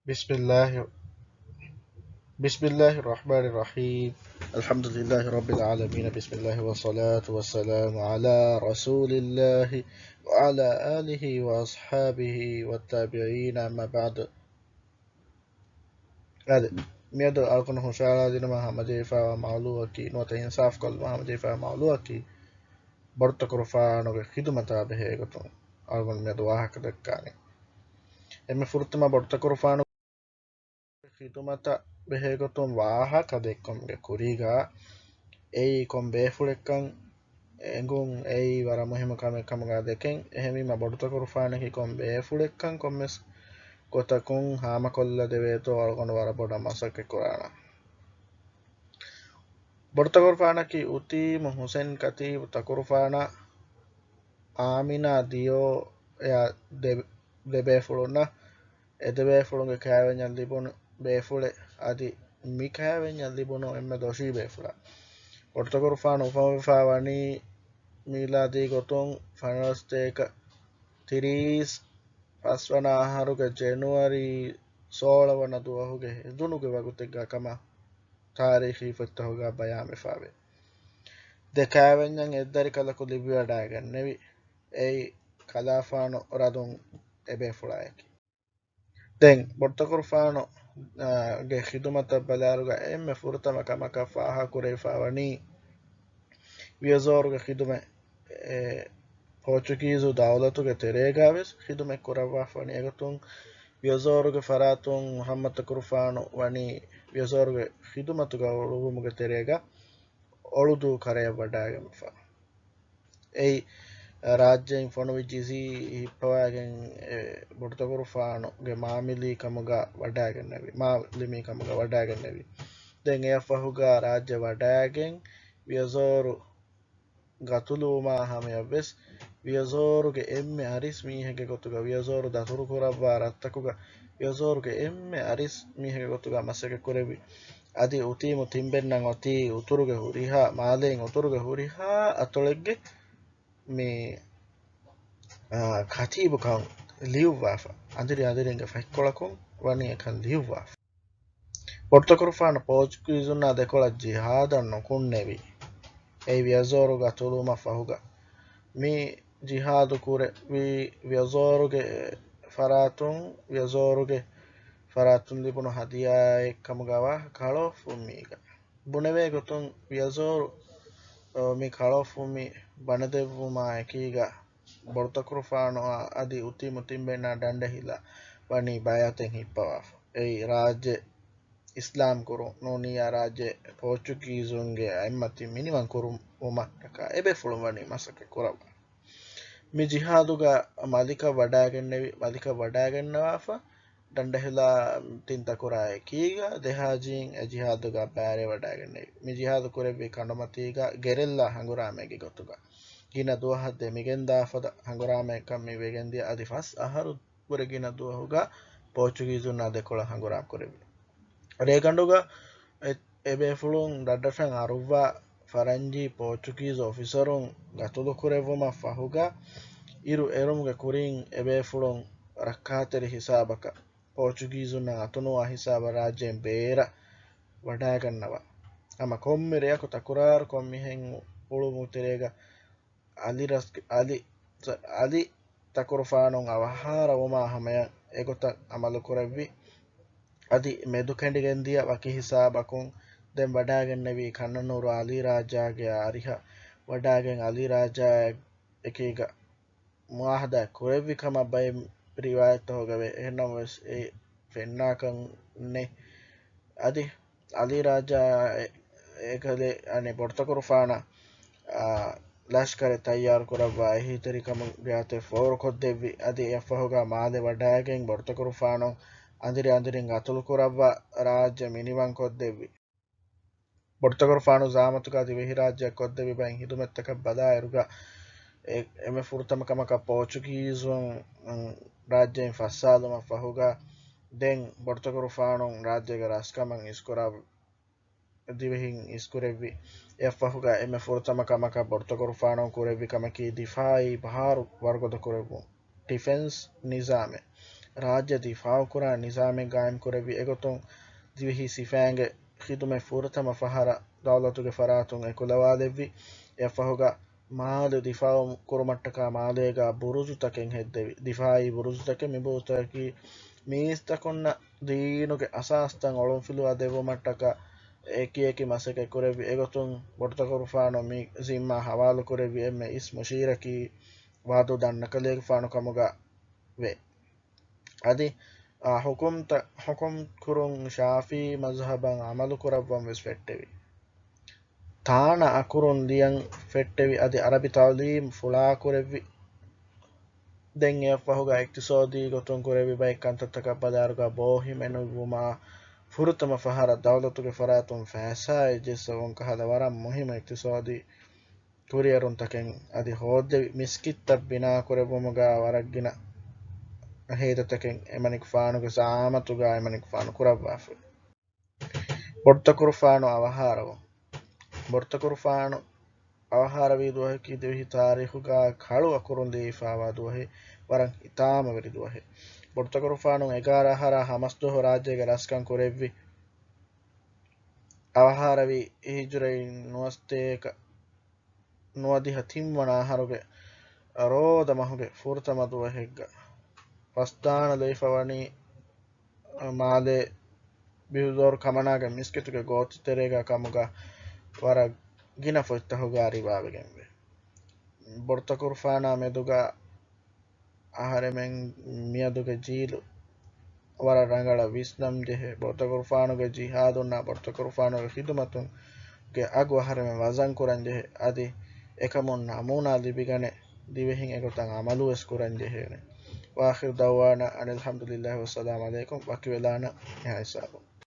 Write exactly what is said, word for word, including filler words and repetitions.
بسم الله بسم الله الرحمن الرحيم. الحمد لله رب العالمين. بسم الله والصلاة والسلام على رسول الله وعلى آله وأصحابه والتابعين، أما بعد. އާދެ، މިއަދު އަޅުގަނޑު ހުށަހަޅާދިނުމަށް ހަމަޖެހިފައިވާ މައުޟޫއަކީ، ނުވަތަ އިންސާފުކޮށްލުމަށް ހަމަޖެހިފައިވާ މައުޟޫއަކީ، ބޮޑުތަކުރުފާނުގެ ޚިދުމަތާ ބެހޭގޮތުން އަޅުގަނޑު މިއަދު ވާހަކަ ދައްކާނީ. އެންމެ ފުރަތަމަ ބޮޑުތަކުރުފާނު ޚިދުމަތަށް ބެހޭގޮތުން ވާހަކަ ދެއްކުމުގެ ކުރީގަ، އެއީ ކޮން ބޭފުޅެއްކަން އެނގުން އެއީ ވަރަށް މުހިއްމު ކަމެއް ކަމުގަ ދެކެން. އެހެންވީމަ، ބޮޑުތަކުރުފާނަކީ ކޮން ބޭފުޅެއްކަން ކޮންމެސް ގޮތަކުން ހާމަކޮށްލަދެވޭތޯ އަޅުގަނޑު ވަރަށް ބޮޑަށް މަސައްކަތް ކުރާނަން. ބޮޑުތަކުރުފާނަކީ އުތީމު ހުސެން ކަތީބު ތަކުރުފާނާ، އާމިނާ ދިޔޯ އެއާ ދެ، ދެބޭފުޅުންނަށް، އެދެބޭފުޅުންގެ ކައިވެންޏަށް ލިބުނު ބޭފުޅެއް، އަދި މި ކައިވެންޏަށް ލިބުނު އެންމެ ދޮށީ ބޭފުޅާ. ބޮޑުތަކުރުފާނު އުފަންވެފަ ވަނީ މީލާދީ ގޮތުން ފަނަރަސް ސަތޭކަ ތިރީސް ފަސްވަނަ އަހަރުގެ ޖެނުއަރީ ސޯޅަ ވަނަ ދުވަހުގެ ހެނދުނުގެ ވަގުތެއްގަ ކަމަށް ތާރީޚީ ފޮތްތަކުގަ ބަޔާންވެފަވޭ. ދެ ކައިވެންޏަށް އެއްދަރިކަލަކު ލިބިވަޑައިގެންނެވި. އެއީ ކަލާފާނު ރަދުން އެބޭފުޅާއެކީ. ދެން ބޮޑުތަކުރުފާނު، އާ، ގެ ޚިދުމަތަށް ބަލާއިރުގަ އެންމެ ފުރަތަމަ ކަމަކަށް ފާހަގަކުރެވިފަ ވަނީ ވިޔަޒޯރުގެ ޚިދުމަތް، އެ، ޕޯޗުގީޒު ދައުލަތުގެ ތެރޭގަ ވެސް ޚިދުމަތް ކުރައްވާފަ ވަނީ. އެގޮތުން ވިޔަޒޯރުގެ ފަރާތުން މުޙައްމަދު ތަކުރުފާނު ވަނީ ވިޔަޒޯރުގެ ޚިދުމަތުގަ އުޅުއްވުމުގެ ތެރޭގަ އޮޅުދޫ ކަރަޔަށް ވަޑައިގެންފަ. އެއީ ރާއްޖެއިން ފޮނުވި ޖިޒީ ހިއްޕަވައިގެން އެ ބޮޑުތަކުރުފާނުގެ މާމިލީ ކަމުގަ ވަޑައިގެންނެވި، މާލިމީ ކަމުގަ ވަޑައިގެންނެވި. ދެން އެއަށްފަހުގަ ރާއްޖެ ވަޑައިގެން ވިޔަޒޯރު ގަތުލުވުމާ ހަމަޔަށްވެސް ވިޔަޒޯރުގެ އެންމެ އަރިސް މީހެއްގެ ގޮތުގަ، ވިޔަޒޯރު ދަތުރުކުރައްވާ ރަށްތަކުގަ ވިޔަޒޯރުގެ އެންމެ އަރިސް މީހެއްގެ ގޮތުގަ މަސައްކަތް ކުރެއްވި. އަދި އުތީމު ތިންބެންނަށް އޮތީ އުތުރުގެ ހުރިހާ، މާލޭން އުތުރުގެ ހުރިހާ އަތޮޅެއްގެ މި، އާ، ކަތީބުކަން ލިޔުއްވާފަ. އަނދިރި އަނދިރިންގެ ފަތްކޮޅަކުން ވަނީ އެކަން ލިޔުއްވާފަ. ބޮޑުތަކުރުފާނު ޕޯޗުގީޒުންނާ ދެކޮޅަށް ޖިހާދަށް ނުކުންނެވި. އެއީ ވިޔަޒޯރު ގަތުލުވުމަށް ފަހުގަ. މި ޖިހާދު ކުރެއްވީ ވިޔަޒޯރުގެ ފަރާތުން، ވިޔަޒޯރުގެ ފަރާތުން ލިބުނު ހަދިޔާއެއް ކަމުގަވާ ކަޅޯފުމީގަ. ބުނެވޭ ގޮތުން ވިޔަޒޯރު، އަ، މި ކަޅޯފުމި ބަނެދެއްވުމާ އެކީގަ ބޮޑުތަކުރުފާނުއާ އަދި އުތީމު ތިންބެންނާ ޑަނޑެހިލާ ވަނީ ބައިއަތެއް ހިއްޕަވާފަ. އެއީ ރާއްޖެ އިސްލާމް ކުރުން ނޫނިއްޔާ ރާއްޖެ ޕޯޗުގީޒުންގެ އަތްމަތިން މިނިވަން ކުރުވުމަށްޓަކާ އެބޭފުޅުން ވަނީ މަސައްކަތް ކުރައްވާ. މި ޖިހާދުގަ މަލިކަށް ވަޑައިގެންނެވި، މަލިކަށް ވަޑައިގެންނަވާފަ، ޑަނޑެހިލާ ތިން ތަކުރާ އެކީގަ ދެހާޖީން އެ ޖިހާދުގަ ބައިވެރިވެވަޑައިގެންނެވި. މި ޖިހާދު ކުރެއްވީ ކަނޑުމަތީގަ ގެރިއްލާ ހަނގުރާމައެއްގެ ގޮތުގަ. ގިނަ ދުވަހަށް ދެމިގެންދާ ފަދަ ހަނގުރާމައެއްކަން މި ވެގެންދިޔަ. އަދި ފަސް އަހަރު ވުރެ ގިނަ ދުވަހުގަ ޕޯޗުގީޒުންނާ ދެކޮޅަށް ހަނގުރާމަ ކުރެއްވި. ރޭގަނޑުގަ އެ، އެބޭފުޅުން ޑަނޑަށް އަރުއްވާ ފަރަންޖީ ޕޯޗުގީޒު އޮފިސަރުން ގަތުލުކުރެއްވުމަށް ފަހުގަ، އިރު އެރުމުގެ ކުރިން އެބޭފުޅުން ރައްކާތެރި ހިސާބަކަށް، ޕޯޗުގީޒުންނަށް އަތުނުވާ ހިސާބަށް ރާއްޖޭން ބޭރަށް ވަޑައިގަންނަވާ. ހަމަ ކޮންމެ ރެއަކު ތަކުރާރު ކޮން މިހެން އުޅުމު ތެރޭގަ އަލި ރަސް-، އަލި، އަލި ތަކުރުފާނު އަވަހާރަވުމާ ހަމަޔަށް އެގޮތަށް އަމަލު ކުރެއްވި. އަދި މެދުކެނޑިގެންދިޔަ ވަކި ހިސާބަކުން ދެން ވަޑައިގެންނެވީ ކަންނަނޫރު އަލީ ރާޖާގެ އަރިހަށް ވަޑައިގެން އަލީ ރާޖާ އެކީގަ މުއާހަދާ ކުރެއްވި ކަމަށް ބައެއް ރިވާޔަތްތަކުގަ ވޭ. އެހެންނަމަވެސް އެ ފެންނާކަން ނެތް. އަދި އަލީ ރާޖާ އެ-، އެކަލޭ އަނެއް ބޮޑުތަކުރުފާނަށް، އާ، ލަޝްކަރެއް ތައްޔާރު ކުރައްވާ އެހީތެރިކަމުގެ އަތެއް ފޯރުކޮށްދެއްވި. އަދި އެއަށްފަހުގަ މާލެ ވަޑައިގެން ބޮޑުތަކުރުފާނު އަނދިރި އަނދިރިން ގަތުލު ކުރައްވާ ރާއްޖެ މިނިވަން ކޮށްދެއްވި. ބޮޑުތަކުރުފާނު ޒައުމަތުގަ ދިވެހިރާއްޖެއަށް ކޮށްދެއްވި ބައެއް ހިދުމަތްތަކަށް ބަލާއިރުގަ، އެ-، އެންމެ ފުރަތަމަ ކަމަކަށް ޕޯޗުގީޒުން، އުން، ރާއްޖެއިން ފައްސާލުމަށް ފަހުގަ، ދެން ބޮޑުތަކުރުފާނު ރާއްޖޭގެ ރަސްކަމަށް އިސްކުރާ ދިވެހިން އިސްކުރެއްވި. އެއަށްފަހުގަ އެންމެ ފުރަތަމަ ކަމަކަށް ބޮޑުތަކުރުފާނު ކުރެއްވި ކަމަކީ ދިފާއީ ބަހާރު ވަރުގަދަ ކުރެއްވުން، ޑިފެންސް ނިޒާމެއް. ރާއްޖެ ދިފާއުކުރާ ނިޒާމެއް ގާއިމްކުރެއްވި. އެގޮތުން ދިވެހި ސިފައިންގެ ޚިދުމަތް ފުރަތަމަ ފަހަރަށް ދައުލަތުގެ ފަރާތުން އެކުލަވާލެއްވި. އެއަށްފަހުގަ މާލެ ދިފާއު ކުރުމަށްޓަކާ މާލޭގަ ބުރުޒުތަކެއް ހެއްދެވި. ދިފާއީ ބުރުޒުތަކެއް. މި ބުރުޒުތަކީ މީސްތަކުންނަށް ދީނުގެ އަސާސްތައް އޮޅުންފިލުވާ ދެއްވުމަށްޓަކާ އެކިއެކި މަސައްކަތް ކުރެއްވި. އެގޮތުން ބޮޑުތަކުރުފާނު މި ޒިންމާ ހަވާލުކުރެއްވި އެންމެ އިސް މުޝީރަކީ ވާދޫދާން ނަކަލޭގެފާނު ކަމުގަ ވޭ. އަދި އާ ޙުކުމްތައް ޙުކުމް ކުރުން ޝާފިޢީ މަޒްހަބަށް ޢަމަލު ކުރައްވަން ވެސް ފެއްޓެވި. ތާނަ އަކުރުން ލިޔަން ފެއްޓެވި. އަދި ޢަރަބި ތަޢުލީމް ފުޅާކުރެއްވި. ދެން އެއަށްފަހުގަ އިޤްތިޞާދީ ގޮތުން ކުރެއްވި ބައެއް ކަންތައްތަކަށް ބަލާއިރުގަ ބޯ ހިމެނުއްވުމާ ފުރަތަމަ ފަހަރަށް ދައުލަތުގެ ފަރާތުން ފައިސާއެއް ޖެއްސެވުން ކަހަލަ ވަރަށް މުހިއްމު އިޤްތިޞާދީ ކުރިއެރުންތަކެއް އަދި ހޯއްދެވި. މިސްކިތްތައް ބިނާކުރެއްވުމުގަ ވަރަށްގިނަ ހޭދަތަކެއް އެމަނިކުފާނުގެ ޒަޢާމަތުގަ އެމަނިކުފާނު ކުރައްވާފައި. ބޮޑުތަކުރުފާނު އަވަހާރަވުން. ބޮޑުތަކުރުފާނު އަވަހާރަވީ ދުވަހަކީ ދިވެހި ތާރީޚުގަ ކަޅު އަކުރުން ލިޔެފައިވާ ދުވަހެއް، ވަރަށް ހިތާމަވެރި ދުވަހެއް. ބޮޑުތަކުރުފާނު އެގާރަ އަހަރާ ހަމަސްދުވަހު ރާއްޖޭގަ ރަސްކަން ކުރެއްވި. އަވަހާރަވީ ހިޖުރައިން ނުވަސަތޭކަ ނުވަދިހަ ތިންވަނަ އަހަރުގެ ރޯދަ މަހުގެ ފުރަތަމަ ދުވަހެއްގަ. ފަސްދާނަ ލެވިފަ ވަނީ މާލޭ ބިހުދޯރު ކަމަނާގެ މިސްކިތުގެ ގޯތިތެރޭގަ ކަމުގަ ވަރަށް ގިނަ ފޮތްތަކުގަ ރިވާވެގެންވޭ. ބޮޑުތަކުރުފާނާ މެދުގަ އަހަރެމެން މިއަދުގެ ޖީލު ވަރަށް ރަނގަޅަށް ވިސްނަން ޖެހޭ. ބޮޑުތަކުރުފާނުގެ ޖިހާދުންނާ ބޮޑުތަކުރުފާނުގެ ޚިދުމަތުންގެ އަގު އަހަރެމެން ވަޒަން ކުރަން ޖެހޭ. އަދި އެކަމުން ނަމޫނާ ލިބިގަނެ، ދިވެހިން އެގޮތަށް ޢަމަލުވެސް ކުރަން ޖެހޭނެ. وآخر دعوانا أن الحمد لله والسلام عليكم. ވަކިވެލާނަން އެހާ ހިސާބުން.